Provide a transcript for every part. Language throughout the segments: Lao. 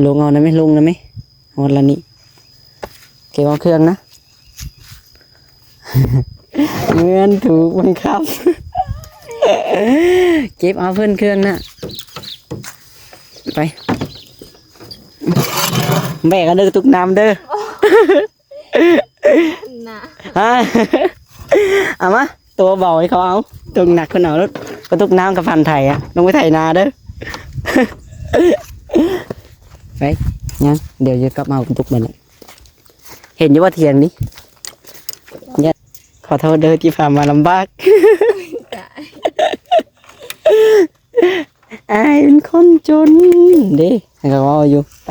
ລົງເອົານະແມ່ ລົງນະແມ່ ຮອດລະນີ້ ເກັບເອົາເຄື່ອງນະ ເໝືອນຖືກບັງຄັບ ເກັບເອົາເພິ່ນເຄື່ອງນະ ໄປ ແບກເອົາເດີ ຕຸກນ້ຳເດີ. ນະ ຮະ ເອົາມາ ໂຕເບົາໃຫ້ເຂົາເອົາ ຕົກໜັກເພິ່ນເອົາໂລດ ກະຕຸກນ້ຳກະພັນໄຖອະ ລົງໄປໄຖນາເດີ ໄປ ຍັງ ດຽວຈະກັບມາເອົາກະຕຸກບາດນີ້ ເຫັນຢູ່ວ່າຖຽງນີ້ ຂໍໂທດເດີທີ່ພາມາລຳບາກ ອ້າຍເປັນຄົນຈົນເດ້ ໃຫ້ເຂົາເວົ້າຢູ່ ໄປ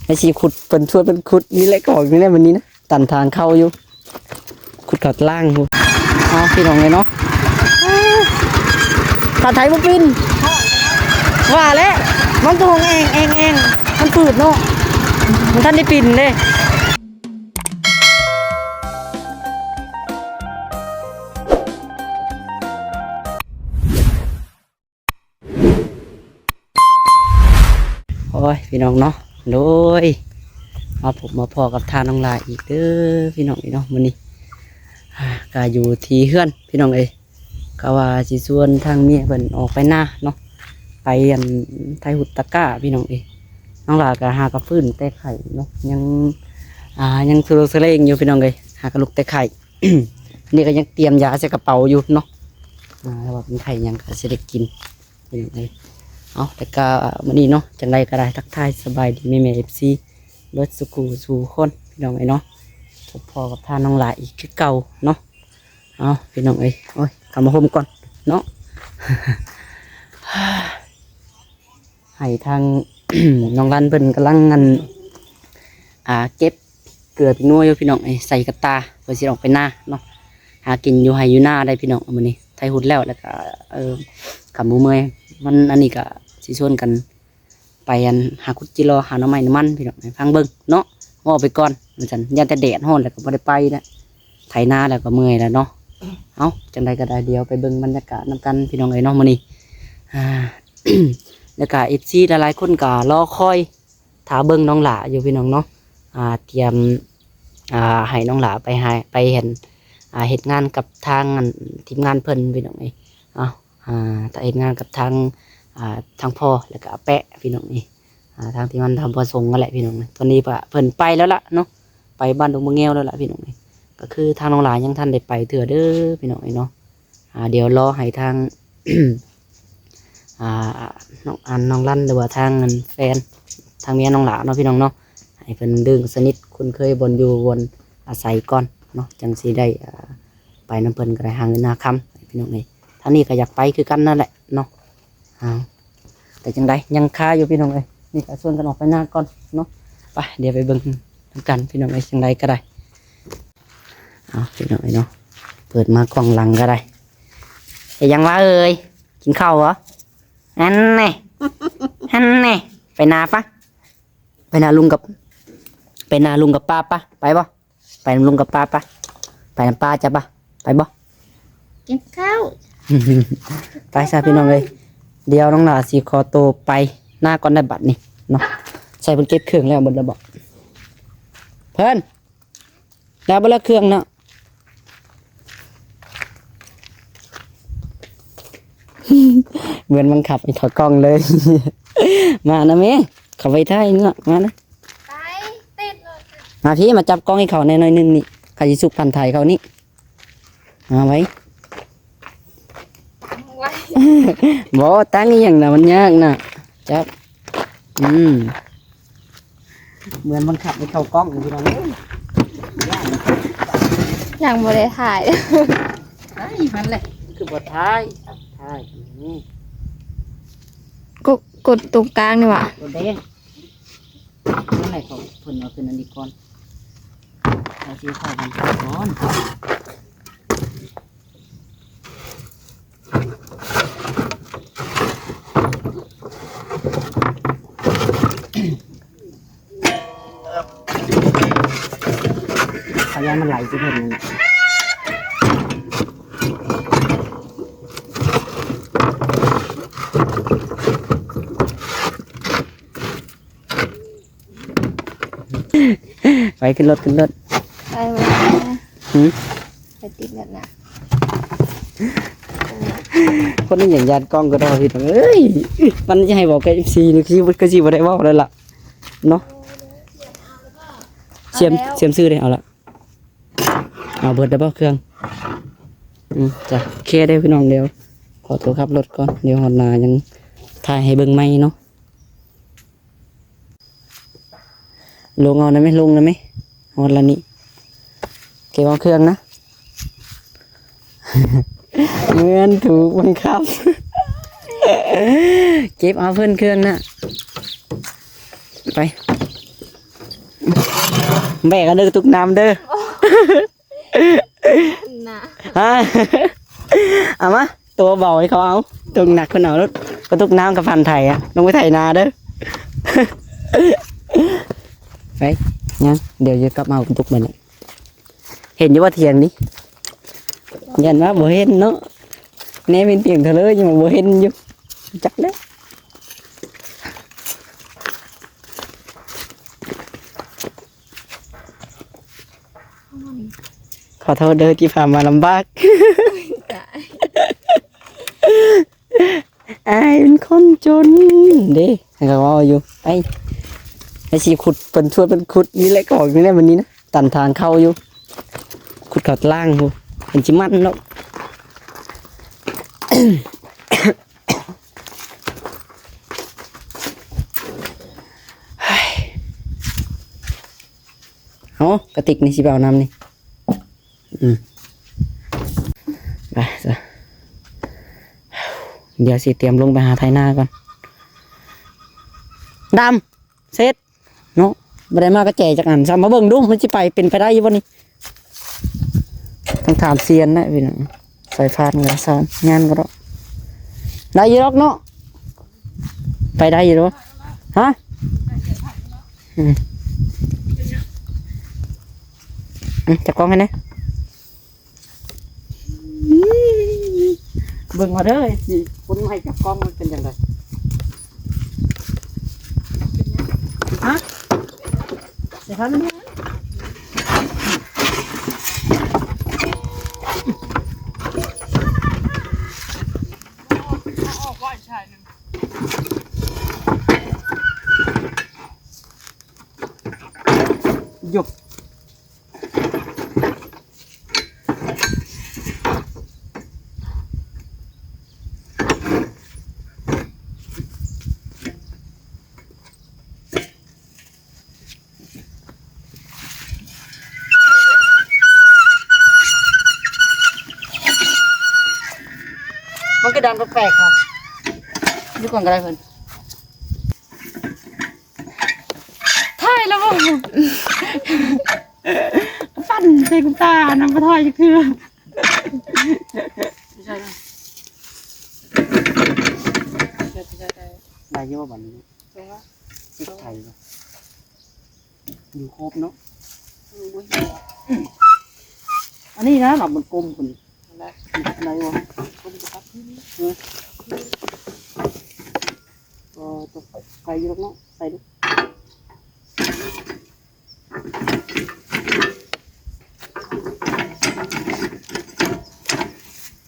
ໄປຊິຂຸດ ເພິ່ນຊວນເພິ່ນຂຸດນີ້ແຫຼະ ຂອງນີ້ແຫຼະ ມື້ນີ້ນະ ຕັນທາງເຂົ້າຢູ່ ຂຸດເຂົ້າຕະລ່າງພຸ້ນ ເອົາ ພີ່ນ້ອງເອີຍເນາະ ພາໄທບໍ່ເປັນ ວ່າແລ້ວ ມັນກໍຮ້ອງແອງ ແອງ ແອງ ມັນຝືດເນາະ ມັນທັນໄດ້ປິ່ນເດ້. ໂອ້ຍ ພີ່ນ້ອງເນາະ ໂດຍ ມາພົບມາພໍ້ກັບທ່ານນ້ອງຫຼ້າອີກເດີ ພີ່ນ້ອງເອີຍເນາະ ມື້ນີ້ ອ່າ ກະຢູ່ທີ່ເຮືອນ ພີ່ນ້ອງເອີຍ ກະວ່າຊິຊວນທາງເມຍເພິ່ນອອກໄປນາເນາະ ໄປ ອັນ ໄຖຮຸດຕະກ້າ ພີ່ນ້ອງເອີຍ ນ້ອງຫຼ້າກະຫາກະຟື້ນແຕ່ໄຂ້ເນາະ ຍັງ ອ່າ ຍັງສະຫຼົກສະເຫຼງຢູ່ ພີ່ນ້ອງເອີຍ ຫາກະລຸກແຕ່ໄຂ້ ນີ້ກະຍັງຕຽມຢາໃສ່ກະເປົາຢູ່ເນາະ ອ່າ ຖ້າວ່າເປັນໄຂ້ຫຍັງກະຊິໄດ້ກິນ ພີ່ນ້ອງເອີຍ ເອົາ ແຕ່ກະມື້ນີ້ເນາະ ຈັ່ງໃດກະໄດ້ທັກທາຍສະບາຍດີແມ່ໆ ເອັຟຊີ ເບິດສູ່ຄູ່ສູ່ຄົນ ພີ່ນ້ອງເອີຍເນາະ ພົບພໍ້ກັບທ່ານນ້ອງຫຼ້າອີກຄືເກົ່າເນາະ ເອົາ ພີ່ນ້ອງເອີຍ ໂອ້ຍ ເຂົ້າມາຮົ່ມກ່ອນເນາະ ໃຫ້ທາງ ນ້ອງລັນເພິ່ນກຳລັງ ອັນ ອ່າ ເກັບເກືອພິກນົວຢູ່ ພີ່ນ້ອງເອີຍ ໃສ່ກະຕ່າ ເພື່ອຊິອອກໄປນາເນາະ ຫາກິນຢູ່ໄຮ່ຢູ່ນາໄດ໋ ພີ່ນ້ອງ ມື້ນີ້ໄຖຮຸດແລ້ວ ແລ້ວກະ ເອີ ຄ່ຳບໍ່ເມື່ອຍ ມັນ ອັນນີ້ກະຊິຊວນກັນ ໄປ ອັນ ຫາຂຸດຈີ່ລໍ່ ຫາໜໍ່ໄມ້ໜໍ່ມັນ ພີ່ນ້ອງ ໃຫ້ຟັງເບິ່ງເນາະ ເວົ້າໄປກ່ອນວ່າຊັ້ນ ຢ້ານແຕ່ແດດຮ້ອນແລ້ວກໍບໍ່ໄດ້ໄປແລ້ວ ໄຖນາແລ້ວກໍເມື່ອຍແລ້ວເນາະ ເອົ້າ ຈັ່ງໃດກໍໄດ້ ດຽວໄປເບິ່ງບັນຍາກາດນຳກັນ ພີ່ນ້ອງເອີຍເນາະ ມື້ນີ້ ອ່າ ແລ້ວກໍ ເອັຟຊີ ຫຼາຍໆຄົນກໍລໍຄອຍຖ້າເບິ່ງນ້ອງຫຼ້າຢູ່ ພີ່ນ້ອງເນາະ ອ່າ ຕຽມ ອ່າ ໃຫ້ນ້ອງຫຼ້າໄປຫາ ໄປ ອັນ ອ່າ ເຮັດງານກັບທາງ ອັນ ທີມງານເພິ່ນ ພີ່ນ້ອງເອີຍ ເອົ້າ ອ່າ ຖ້າເຮັດງານກັບທາງ ອ່າ ທາງພໍ່ ແລ້ວກະອາແປະ ພີ່ນ້ອງເອີຍ ອ່າ ທາງທີ່ມັນທຳປະສົງຫັ້ນແຫຼະ ພີ່ນ້ອງເອີຍ ຕອນນີ້ກະເພິ່ນໄປແລ້ວລະເນາະ ໄປບ້ານດົງມະແງວແລ້ວລະ ພີ່ນ້ອງເອີຍ ກະຄືທາງນ້ອງຫຼ້າຍັງທັນໄດ້ໄປເທື່ອເດີ ພີ່ນ້ອງເອີຍເນາະ ອ່າ ດຽວລໍໃຫ້ທາງ ອ່າ ນ້ອງອັນ ນ້ອງລັນ ຫຼືວ່າທາງອັນແຟນ ທາງເມຍນ້ອງຫຼ້າເນາະ ພີ່ນ້ອງເນາະ ໃຫ້ເພິ່ນດຶງສະໜິດຄຸ້ນເຄີຍບ່ອນຢູ່ບ່ອນອາໄສກ່ອນເນາະ ຈັ່ງຊິໄດ້ ອ່າ ໄປນຳເພິ່ນກໍໄດ້ຫາເງິນຫາຄຳ ພີ່ນ້ອງເອີຍ ທາງນີ້ກໍຢາກໄປຄືກັນນັ້ນແຫຼະເນາະ ເອົ້າ ແຕ່ຈັ່ງໃດຍັງຄາຢູ່ ພີ່ນ້ອງເອີຍ ນີ້ກໍຊວນກັນອອກໄປນາກ່ອນເນາະ ໄປ ດຽວໄປເບິ່ງນຳກັນ ພີ່ນ້ອງເອີຍ ຈັ່ງໃດກໍໄດ້ ເອົ້າ ພີ່ນ້ອງເອີຍເນາະ ເປີດມາກ້ອງຫຼັງກໍໄດ້ ເຮັດຫຍັງວະເອີຍ ກິນເຂົ້າບໍ່ ອັນແນ່ ອັນແນ່ ໄປນາປະ ໄປນາລຸງກັບ ໄປນາລຸງກັບປ້າປະ ໄປບໍ່? ໄປນຳລຸງກັບປ້າປະ ໄປນຳປ້າເຈົ້າປະ ໄປບໍ່? ກິນເຂົ້າ ໄປຊະພີ່ນ້ອງເອີຍ ດຽວນ້ອງຫຼ້າຊິຂໍໂຕໄປນາກ່ອນໄດ໋ບັດນີ້ເນາະ ໃສ່ເພິ່ນເກັບເຄື່ອງແລ້ວເບິດແລ້ວບໍ? ເພິ່ນ ແລ້ວບໍ່ລະເຄື່ອງເນາະ ເໝືອນບັງຄັບໃຫ້ເຂົ້າກ້ອງເລີຍ ມານະແມ່ ເຂົ້າໄປຖ່າຍເນາະ ມານະ ໄປ ຕິດໂລດ ມາພີ້ ມາຈັບກ້ອງໃຫ້ເຂົາແດ່ໜ້ອຍໜຶ່ງນີ້ ເຂົາຊິສຸກພັນໄທເຂົານີ້ ມາໄວ ໄວ ບໍ່ ຕັ້ງອີ່ຫຍັງນະ ມັນຍາກນະ ຈັບ ອືມ ເໝືອນບັງຄັບໃຫ້ເຂົ້າກ້ອງ ພີ່ນ້ອງເອີຍ ຍັງບໍ່ໄດ້ຖ່າຍ ຖ່າຍຫັ້ນແຫຼະ ຄືບໍ່ຖ່າຍ ຖ່າຍນີ້ ກົດ ກົດຕົງກາງນີ້ຫວາ ກົດແດງ ນັ້ນແຫຼະ ເຂົາ ເພິ່ນເອົາຂຶ້ນອັນນີ້ກ່ອນ ເອົາສີຂາວມັນກ່ອນ. ເຂົາຢ້ານມັນໄຫຼຊິເພິ່ນ ເຂົາຢ້ານມັນໄຫຼຊິເພິ່ນ ເພິ່ນ ເພິ່ນ ເພິ່ນ ເພິ່ນ ເພິ່ນ. ໄປ ຂຶ້ນລົດ ຂຶ້ນລົດ. ໄປບໍ່ໄດ້ນະ. ຫື? ໄປຕິດລົດນະ. ຄົນນີ້ຫຍັງຢ້ານກ້ອງກໍດອກ ພີ່ນ້ອງເອີຍ. ມັນຈະໃຫ້ເວົ້າກັບເອັຟຊີນີ້ ຄື ຄືຊິບໍ່ໄດ້ເວົ້າແລ້ວລະເນາະ. ສຽມ ສຽມຊື່ເດ້. ເອົາລະ ເອົາເບິດແລ້ວບໍ່ເຄື່ອງ? ອືມ ຈ້ະ ໂອເຄເດີ້ພີ່ນ້ອງ. ດຽວຂໍຕົວຂັບລົດກ່ອນ ດຽວຮອດໜ້າຍັງຖ່າຍໃຫ້ເບິ່ງໃໝ່ເນາະ. ລົງເອົາໄດ້ໄໝ? ລົງໄດ້ໄໝ? ຮອດລະນີ້ ເກັບເອົາເຄື່ອງນະ. ເໝືອນຖືກບັງຄັບ ເກັບເອົາເພິ່ນເຄື່ອງນະ. ໄປ ແບກເອົາເດີ້ ກະຕຸກນ້ຳເດີ້. ນະ ຮະ ເອົາມາ ໂຕເບົາໃຫ້ເຂົາເອົາ ໂຕໜັກເພິ່ນເອົາໂລດ. ກະຕຸກນ້ຳກະພັນໄຖອະ ລົງໄປໄຖນາເດີ້. ໄປ ຍັງ ດຽວຈະກັບມາເອົາກະຕຸກບາດນີ້. ເຫັນຢູ່ວ່າຖຽງນີ້? ຢ້ານວ່າບໍ່ເຫັນເນາະ ແນມເຫັນພຽງເທົ່າເລີ ຍັງວ່າບໍ່ເຫັນຢູ່. ຈັກແລ້ວ. ຂໍໂທດເດີ້ທີ່ພາມາລຳບາກ. ຕາຍ ອ້າຍເປັນຄົນຈົນເດ້ ໃຫ້ເຂົາເວົ້າຢູ່. ໄປ ໃຫ້ຊິຂຸດ ເພິ່ນຊວນເພິ່ນຂຸດນີ້ແຫຼະ ຂອງນີ້ແຫຼະ ມື້ນີ້ນະ ຕັນທາງເຂົ້າຢູ່ ຂຸດເຂົ້າຕະລ່າງພຸ້ນ ເພິ່ນຊິໝັ້ນເນາະ. ເອົາ ກະຕິກນີ້ ຊິໄປເອົານ້ຳນີ້. ອືມ ໄປຊະ ດຽວຊິຕຽມລົງໄປຫາໄຖນາກ່ອນ. ດຳ ເຊັດ ເນາະ ບໍ່ໄດ້ມາກະແຈຈັກອັນຊ້ຳ. ມາເບິ່ງດູ ມັນຊິໄປ ເປັນໄປໄດ້ຢູ່ບໍ່ນີ້? ຕ້ອງຖາມຊຽນນະພີ່ນ້ອງ. ສາຍພານກໍສ້າງ ງານກໍດອກ ໄດ້ຢູ່ດອກເນາະ. ໄປໄດ້ຢູ່ດອກ ຮະ? ອືມ ອືມ ຈັບກ້ອງໃຫ້ແດ່. ເບິ່ງເອົາເດີ້ ຊິຄົນໃໝ່ຈັບກ້ອງມັນເປັນຈັ່ງໃດ? ຮະ? ເສຍພັນ ຍົກ. ມັນກະດັງແປກໆ ເນາະ ຢູ່ກ່ອນກະໄດ້ເພິ່ນ. ຖ່າຍແລ້ວບໍ່? ປັ່ນໃສ່ກູຕານຳ ບໍ່ຖ່າຍຈັກເທື່ອ. ໄດ້ຢູ່ບໍ່ບາດນີ້? ຊິໄດ້ຢູ່ບໍ່? ຢູ່ຄົບເນາະ. ອັນນີ້ນະ ລຳມັນກົມພຸ້ນ ໄດ້ບໍ່? ກົມກັບ ເອີ ກໍຕ້ອງໄປຢູ່ດອກເນາະ ໄປເດີ້.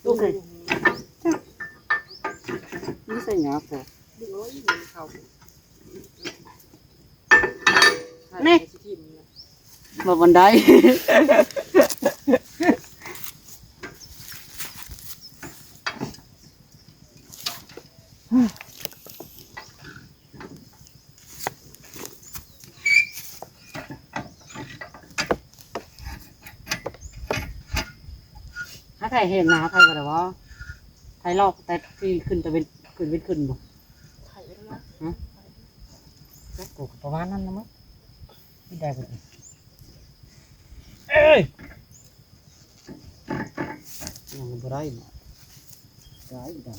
ໂອເຄ ນີ້ໃສ່ຫຍັງແທ້? ນີ້ ບໍ່ ບໍ່ໄດ້. ຫາໄຖເຫັນນະ ຫາໄຖບໍ່ໄດ້ບໍ່? ໄຖລອກແຕ່ທີ່ຂຶ້ນຕາເວັນ ຂຶ້ນເວັນຂຶ້ນບໍ່? ໄຖເວັນລະ ຮະ? ໂອ້ ປະມານນັ້ນນະ ມັນໄດ້ບໍ່? ເອີຍ ຍັງບໍ່ໄດ້ບໍ່? ໄດ້ ໄດ້.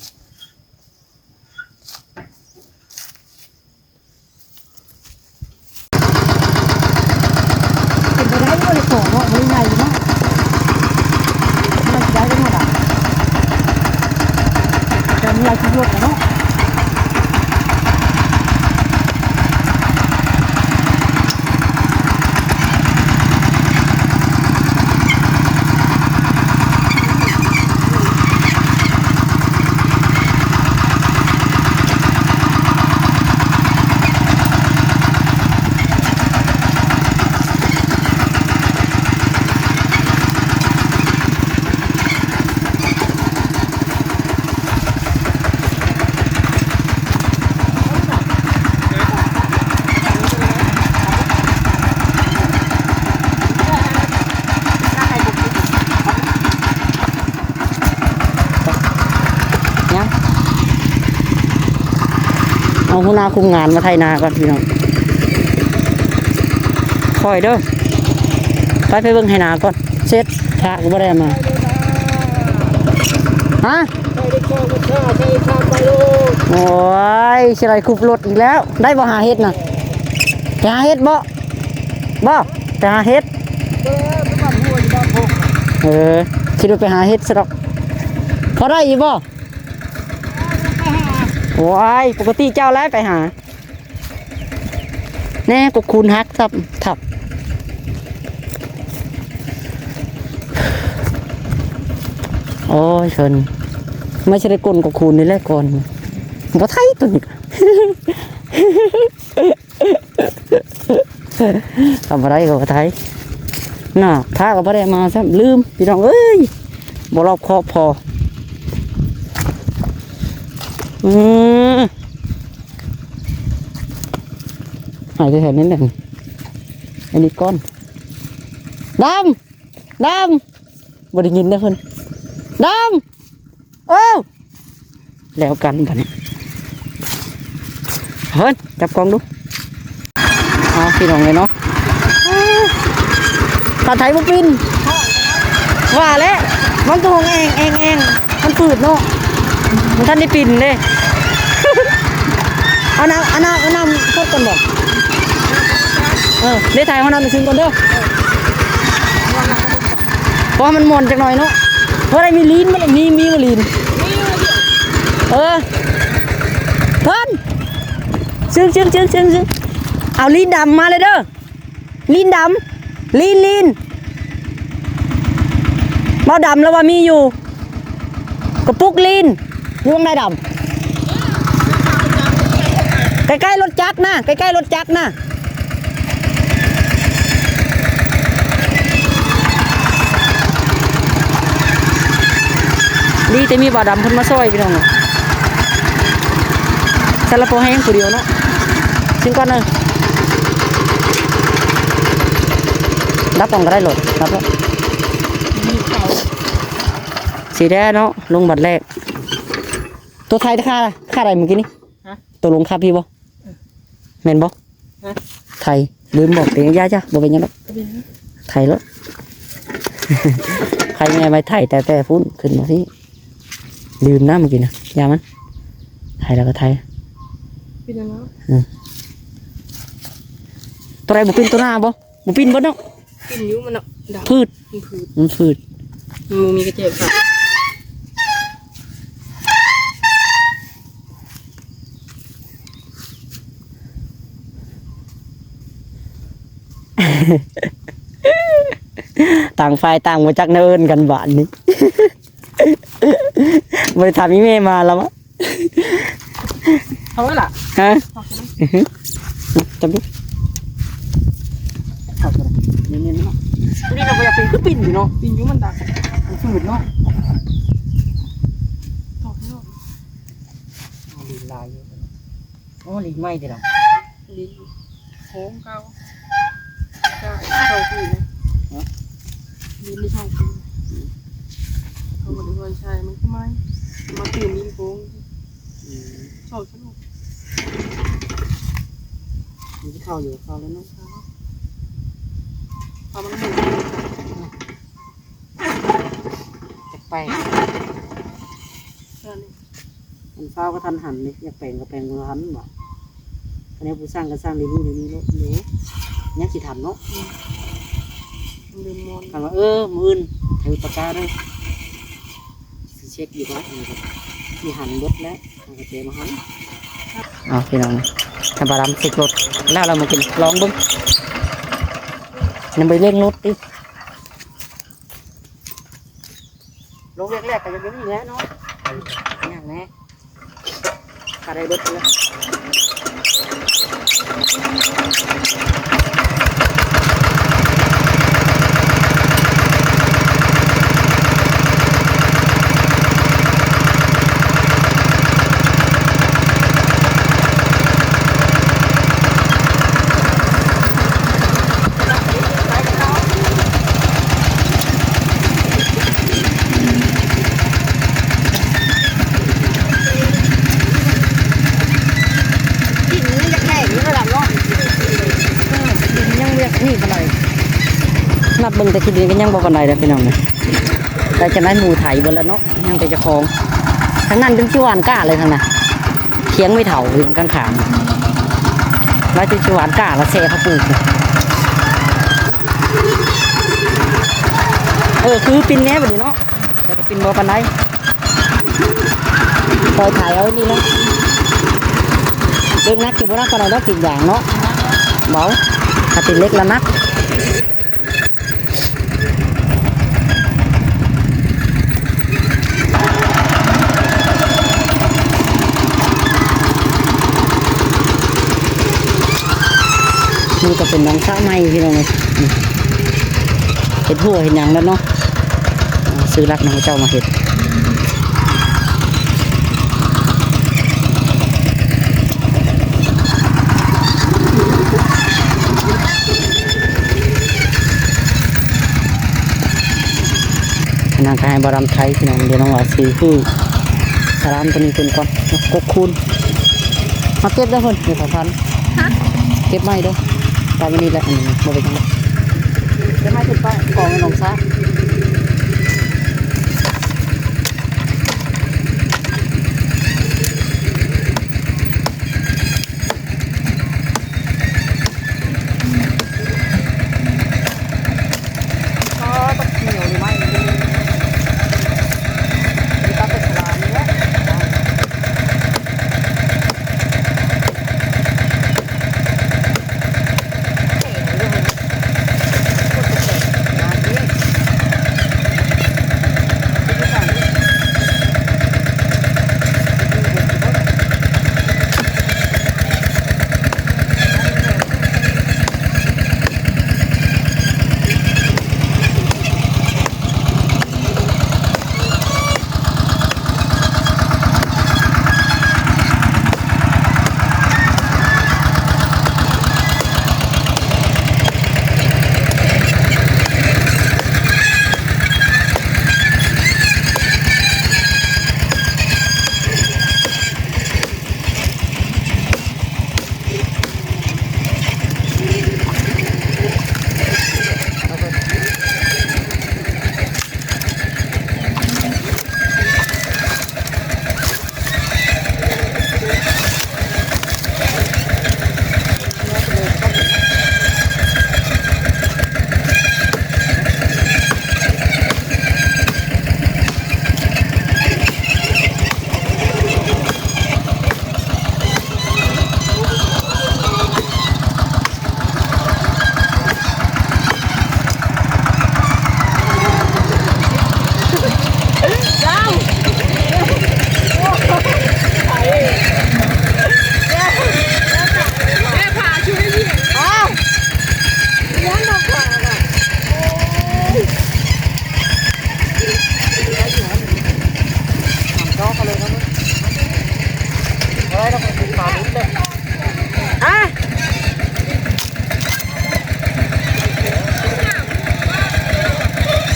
ເປັນໄປໄດ້ບໍ່ ໄດ້ຂອງເນາະ ບໍ່ໄດ້ໃຫຍ່ເນາະ ມັນຊິໄດ້ເນາະ ແຕ່ມີຫຼາຍຊີວິດເນາະ. ເອົາຫົວໜ້າຄຸມງານມາໄຖນາກ່ອນພີ່ນ້ອງ. ຄ່ອຍເດີ. ໄປ ໄປເບິ່ງໄຖນາກ່ອນ. ເສັດ ພະກໍບໍ່ໄດ້ເອົາມາ. ຮະ? ໂອ້ຍ ຊິໄດ້ຄຸບລົດອີກແລ້ວ. ໄດ້ບໍ່ຫາເຫັດນະ? ໄປຫາເຫັດບໍ່? ບໍ່? ໄປຫາເຫັດ? ເອີ ຄິດວ່າໄປຫາເຫັດຊະດອກ. ພໍໄດ້ຢູ່ບໍ່? ໂອ້ຍ ປົກກະຕິເຈົ້າແຫຼະໄປຫາ. ແນ່ ກົກຄູນຫັກທັບ ທັບ. ໂອ້ຍ ເພິ່ນ ມາຊິໄດ້ກົ້ນກົກຄູນນີ້ແຫຼະກ່ອນ. ບໍ່ໄຖໂຕນີ້ ເອົາບໍ່ໄດ້ກໍບໍ່ໄດ້ນະ. ພະກໍບໍ່ໄດ້ມາຊ້ຳ ລືມ ພີ່ນ້ອງເອີຍ ບໍ່ລອບຄອບພໍ. ອືມ ຫາຍແຖວໆນີ້ແຫຼະ. ອັນນີ້ກ່ອນ ດຳ ດຳ ບໍ່ໄດ້ຍິນເດ້ເພິ່ນ. ດຳ ໂອ້ ແລ້ວກັນບັດນີ້. ເຮີ້ຍ ຈັບກ້ອງດູ. ເອົາ ພີ່ນ້ອງເອີຍເນາະ ຖ້າໄຖບໍ່ປິ່ນ ວ່າແຫຼະ ມັນກໍຮ້ອງແອງໆໆ ມັນຝືດເນາະ ມັນທັນໄດ້ປິ່ນເດ້. ເອົານ້ຳ ເອົານ້ຳ ເອົານ້ຳສົດກ່ອນບໍ? ເອີ ໄດ້ຖ່າຍເອົານ້ຳໄປຊຶມກ່ອນເດີ. ພໍໃຫ້ມັນມ່ວນຈັກໜ່ອຍເນາະ. ພໍໄດ້ມີລີນ ມີ ມີບໍ່ລີນ? ເອີ ເພິ່ນ ຊຶມ ຊຶມ ຊຶມ ຊຶມ ຊຶມ. ເອົາລີນດຳມາເລີຍເດີ ລີນດຳ ລີນ ລີນ. ເບົາດຳລາວວ່າມີຢູ່ ກະປຸກລີນ ຢູ່ຫວ່າງໃດດຳ? ໃກ້ໆລົດຈັກນະ ໃກ້ໆລົດຈັກນະ. ດີແຕ່ມີບ່າວດຳເພິ່ນມາຊ່ອຍພີ່ນ້ອງ. ຊັ້ນລະພໍແຮງຜູ້ດຽວເນາະ. ຊິງກ່ອນເດີ. ດັບກ່ອນກໍໄດ້ໂລດ ດັບແລ້ວ. ສີແດງເນາະ ລົງບັດແລກ. ໂຕໄທຄ່າ ຄ່າໃດມື້ກີ້ນີ້? ຮະ? ໂຕລົງຄ່າພີ້ບໍ່? ເອີ ແມ່ນບໍ່? ຮະ? ໄທ ລືມບອກເດ້. ຢ່າ ຢ່າ ບໍ່ເປັນຫຍັງດອກ ບໍ່ເປັນຫຍັງ ໄທໂລດ. ໃຜແມ່ໄວ້ໄທແຕ່ ແຕ່ພຸ້ນຂຶ້ນມາພີ້ ລືມນະມື້ກີ້ນະ. ຢ່າມັນ ໄທແລ້ວກໍໄທ ເປັນຫຍັງເນາະ? ອື ໂຕໃດບໍ່ປິ່ນ ໂຕໜ້າບໍ່? ບໍ່ປິ່ນເບິດເນາະ. ປິ່ນຢູ່ມັນເນາະ ດຳ ຝືດ ມັນຝືດ ມັນຝືດ ມັນບໍ່ມີກະແຈກຂາຍ. ຕ່າງຝ່າຍຕ່າງບໍ່ຈັກແນວເອີ້ນກັນບາດນີ້. ບໍ່ໄດ້ຖາມອີ່ແມ່ມາລະວະ. ເອົາໄວ້ລະ ຮະ? ເອົາໄວ້ ອືຮຶ ຈັບດູ ເອົາໄວ້ລະ ນີ້ໆເນາະ. ຕົວນີ້ລະບໍ່ຢາກເປັນ ຄືປິ່ນຢູ່ເນາະ ປິ່ນຢູ່ ມັນດັງ ມັນຝືດເນາະ. ເອົາໄວ້ລະ ລີນຫຼາຍຢູ່. ໂອ້ ລີນໃໝ່ຕິລະ ລີນ ໂຄງເກົ່າ ເກົ່າ ເກົ່າປີນະ. ຮະ? ລີນໄດ້ສອງປີ ອືມ ເຂົາບໍ່ໄດ້ເອົາໃຊ້ ມັນກໍໃໝ່ ມາຕື່ມລີນໂຄງ. ອືມ ສອງຊົ່ວໂມງ ມັນຊິເຂົ້າຢູ່ ເຂົ້າແລ້ວເນາະ ເຂົ້າມັນໝູນ ຈັກໄປ ອັນນີ້ ມັນຟ້າວກະທັນຫັນເດ້ ຢາກແປງກໍແປງບໍ່ທັນບາດ. ຄັນແນວຜູ້ສ້າງກໍສ້າງເດນີ້ເດນີ້ໂລດ ເດ້ ຍັງຊິທັນເນາະ. ອືມ ມັນລືມມ່ວນ ຄັນວ່າ ເອີ ມື້ອື່ນຖືປາກກາເດີ ຊິເຊັກຢູ່ວ່າ ອັນນີ້ກໍຊິຫັນເບິດແລ້ວ ເອົາກະແຈມາຫັນ. ເອົາ ພີ່ນ້ອງ ໃຫ້ບ່າວດຳເຊັກລົດແລ້ວ ລາວມາກິນ ລອງເບິ່ງ ຍັງບໍ່ໄດ້ເລັ່ງລົດຕິ. ລົງແລກໆກໍຍັງບໍ່ມີແລ້ວເນາະ ຍາກແນ່ ຖ້າໄດ້ເບິດແລ້ວ. ເ ເບິ່ງແຕ່ຂີ້ດິນກໍຍັງບໍ່ປານໃດເດ້ພີ່ນ້ອງ. ແຕ່ຈັ່ງໃດໝູ່ໄຖເບິດແລ້ວເນາະ ຍັງແຕ່ເຈົ້າຂອງ. ທາງນັ້ນຈົນຊິຫວ່ານກ້າເລີຍທາງນັ້ນ ຖຽງໄມ້ເຖົ້າຢູ່ຂ້າງໆ ລາວຈົນຊິຫວ່ານກ້າລະແຊເຂົ້າປູກ. ເອີ ຄືປິ່ນແດ່ບັດນີ້ເນາະ. ແຕ່ກໍປິ່ນບໍ່ປານໃດ ຄ່ອຍໄຖເອົານີ້ແຫຼະ. ເຫຼັກໜັກຢູ່ບໍ່ໜັກປານໃດດອກ ຕີນຢາງເນາະ ເບົາ. ຖ້າຕີນເຫຼັກລະໜັກ. ນີ້ກໍເປັນໜອງສະໃໝ່ພີ່ນ້ອງເອີຍ ເຮັດຮົ້ວເຮັດຫຍັງແລ້ວເນາະ. ຊື້ລັກນຳເຂົາເຈົ້າມາເຮັດ. ອັນນັ້ນກໍໃຫ້ບ່າວດຳໄຖພີ່ນ້ອງ. ດຽວນ້ອງວ່າຊິຮື້ສະລາມຕົວນີ້ຂຶ້ນກ່ອນ ກົກຄູນ. ມາເກັບເດີເພິ່ນ ເກັບຂອງພັນ ຮະ ເກັບໄມ້ເດີ. ປະມານນີ້ແຫຼະ ອັນນີ້ບໍ່ເປັນຫຍັງ ເກັບໄມ້ຂຶ້ນໄປ ກອງໃນໜອງສະ.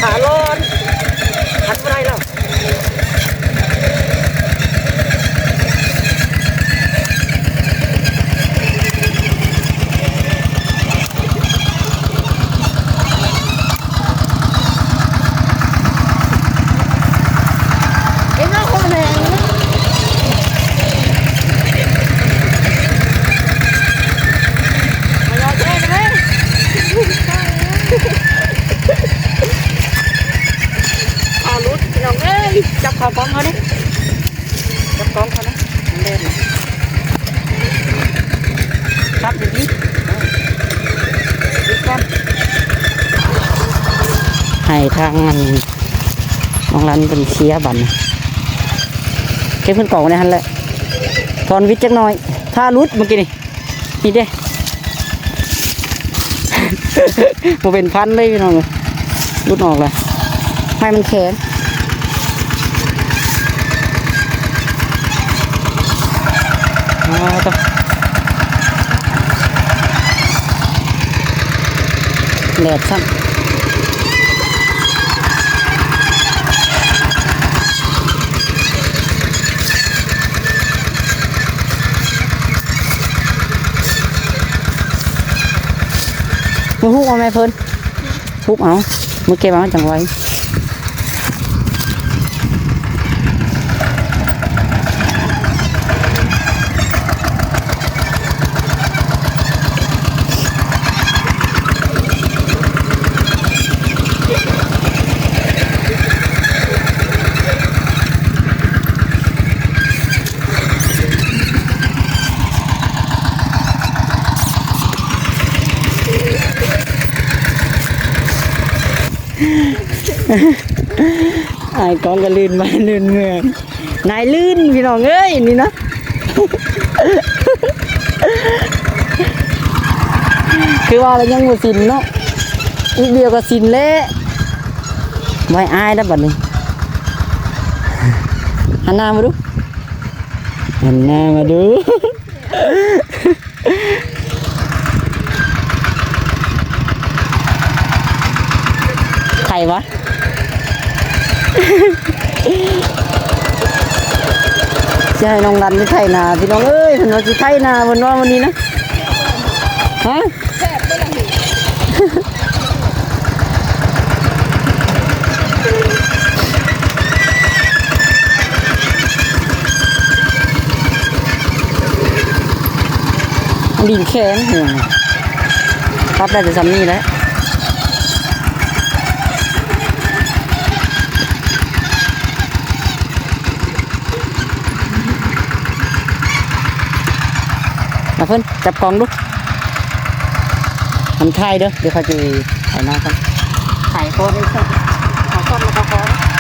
ຂາຮ້ອນ ຄັນບໍ່ໄດ້ແລ້ວ. ຂາຫຼຸດພີ່ນ້ອງເອີຍ ຈັບຂາກ້ອງເຮົາເດ້ ຈັບກ້ອງເຂົານະ ມັນແດດນະ ຄັບດີໆ ເອີ ປິດກ່ອນ ໃຫ້ທາງອັນ ນ້ອງລັນເພິ່ນເຄຍບັດນີ້ ເກັບຂຶ້ນກອງໄວ້ໃນຫັ້ນແຫຼະ ຖອນວິດຈັກໜ້ອຍ ຖ້າຫຼຸດເມື່ອກີ້ນີ້. ນີ້ເດ້ ບໍ່ເປັນພັນເລີຍພີ່ນ້ອງເອີຍ ຫຼຸດອອກແລ້ວ ໄມ້ມັນແຂງ ອ້າວ ແດດຊ້ຳ. ບໍ່ຮູ້ວ່າແມ່ເພິ່ນ ທຸບເອົາ ມື້ເກັບເອົາຈັ່ງໄວ. ອ້າຍກ້ອງກໍລື່ນໄປລື່ນເມືອ ນາຍລື່ນ ພີ່ນ້ອງເອີຍ ນີ້ນະ ຄືວ່າແລ້ວຍັງບໍ່ຊິນເນາະ ອີກດຽວກໍຊິນແລ້ວ ໄວ້ອາຍແລ້ວບັດນີ້ ຫັນໜ້າມາດູ ຫັນໜ້າມາດູ. ໄຖວະ ຊິໃຫ້ນ້ອງລັນໄປໄຖນາ ພີ່ນ້ອງເອີຍ ເພິ່ນວ່າຊິໄຖນາ ເພິ່ນວ່າມື້ນີ້ນະ ຮະ? ດິນແຂງ ຕັດໄດ້ແຕ່ສ່ຳນີ້ແຫຼະ ມາເພິ່ນ ຈັບກ້ອງດູ ມັນຖ່າຍເດີ ດຽວຂ້ອຍຊິຖ່າຍໜ້າກ່ອນ ຖ່າຍກ່ອນ ເອົາກ້ອງແລ້ວກໍຂໍ. ແ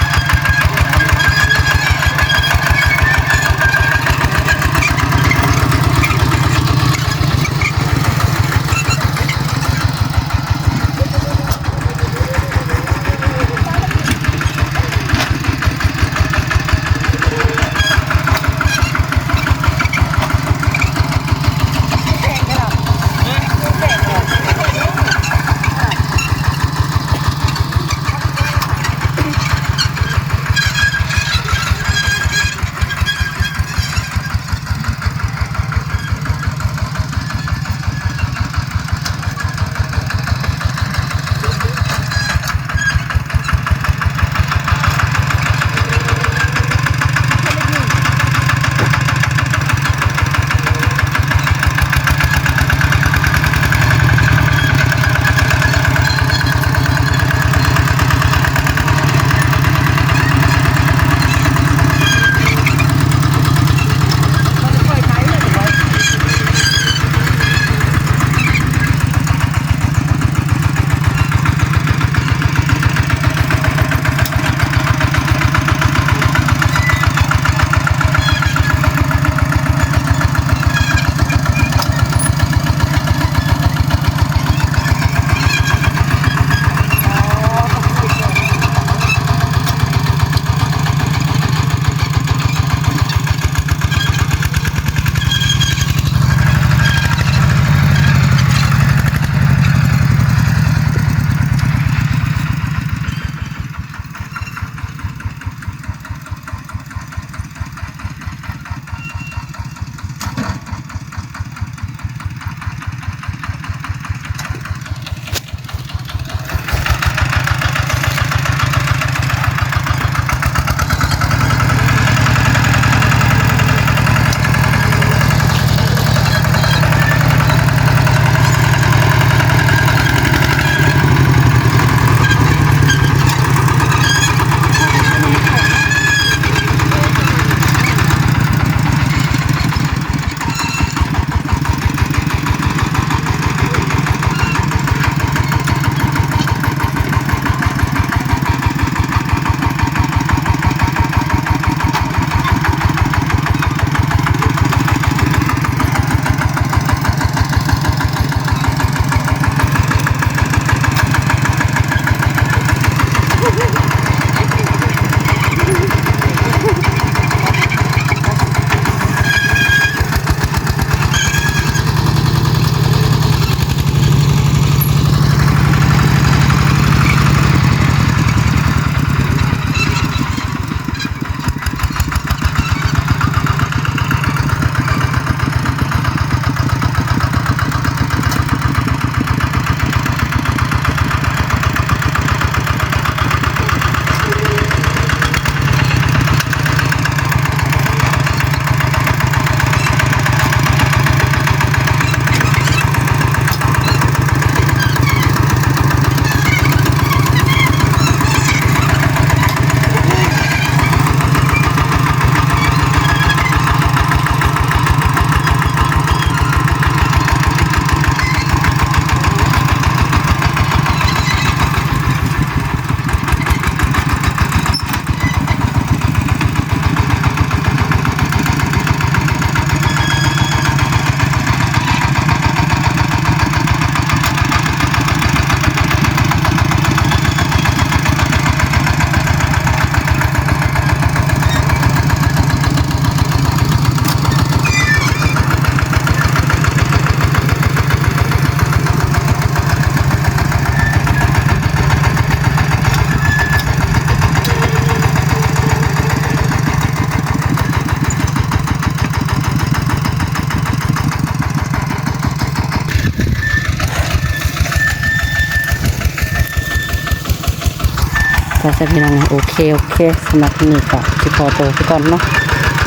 ວ່າຊັ້ນພີ່ນ້ອງ. ໂອເຄ ໂອເຄ ສຳລັບມື້ນີ້ກໍຊິຂໍໂຕໄປກ່ອນເນາະ.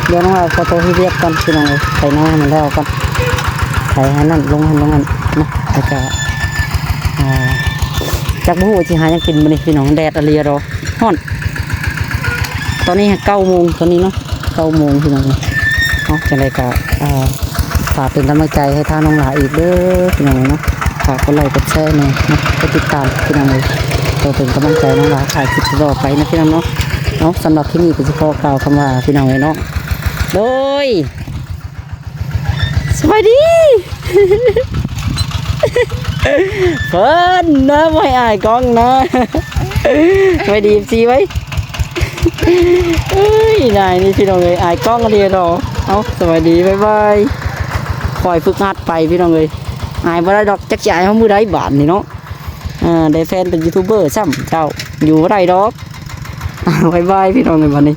ດຽວນ້ອງລາຂໍໂຕເຮັດວຽກກ່ອນພີ່ນ້ອງເອີຍ, ໄຖນາໃຫ້ມັນແລ້ວກ່ອນ, ໄຖໃຫ້ນັ້ນ ລົງຫັ້ນລົງຫັ້ນເນາະ. ແລ້ວກໍ ອ່າ ຈັກບໍ່ຮູ້ວ່າຊິຫາຫຍັງກິນມື້ນີ້ພີ່ນ້ອງ, ແດດອີ່ຫຼີດອກ ຮ້ອນ. ຕອນນີ້ເກົ້າໂມງ ຕອນນີ້ເນາະ ເກົ້າໂມງພີ່ນ້ອງເອີຍເນາະ. ຈັ່ງໃດກໍ ອ່າ ຝາກເປັນກຳລັງໃຈໃຫ້ທາງນ້ອງຫຼ້າອີກເດີພີ່ນ້ອງເນາະ. ຝາກກົດໄລກົດແຊແດ່ເນາະ, ກົດຕິດຕາມພີ່ນ້ອງເອີຍ, ເພື່ອເປັນກຳລັງໃຈນ້ອງຫຼ້າຖ່າຍຄລິບຕໍ່ໄປນະພີ່ນ້ອງເນາະ. ເອົາ ສຳລັບຄລິບນີ້ກໍຊິຂໍກ່າວຄຳວ່າພີ່ນ້ອງເອີຍເນາະ, ໂດຍ ສະບາຍດີ ເພິ່ນນະ ບໍ່ໃຫ້ອາຍກ້ອງນະ. ສະບາຍດີ ເອັຟຊີ ໄວ້. ເອີຍ ນາຍນີ້ພີ່ນ້ອງເອີຍ ອາຍກ້ອງເດເນາະ. ເອົາ ສະບາຍດີ ບາຍບາຍ. ຄອຍຝຶກຫັດໄປພີ່ນ້ອງເອີຍ, ອາຍບໍ່ໄດ້ດອກ, ຈັກຊິອາຍເຮົາມື້ໃດບາດນີ້ເນາະ. ອ່າ ໄດ້ແຟນເປັນຢູທູບເບີຊ້ຳ ເຈົ້າ ຢູ່ບໍ່ໄດ້ດອກ. ບາຍບາຍພີ່ນ້ອງເອີຍ ບາດນີ້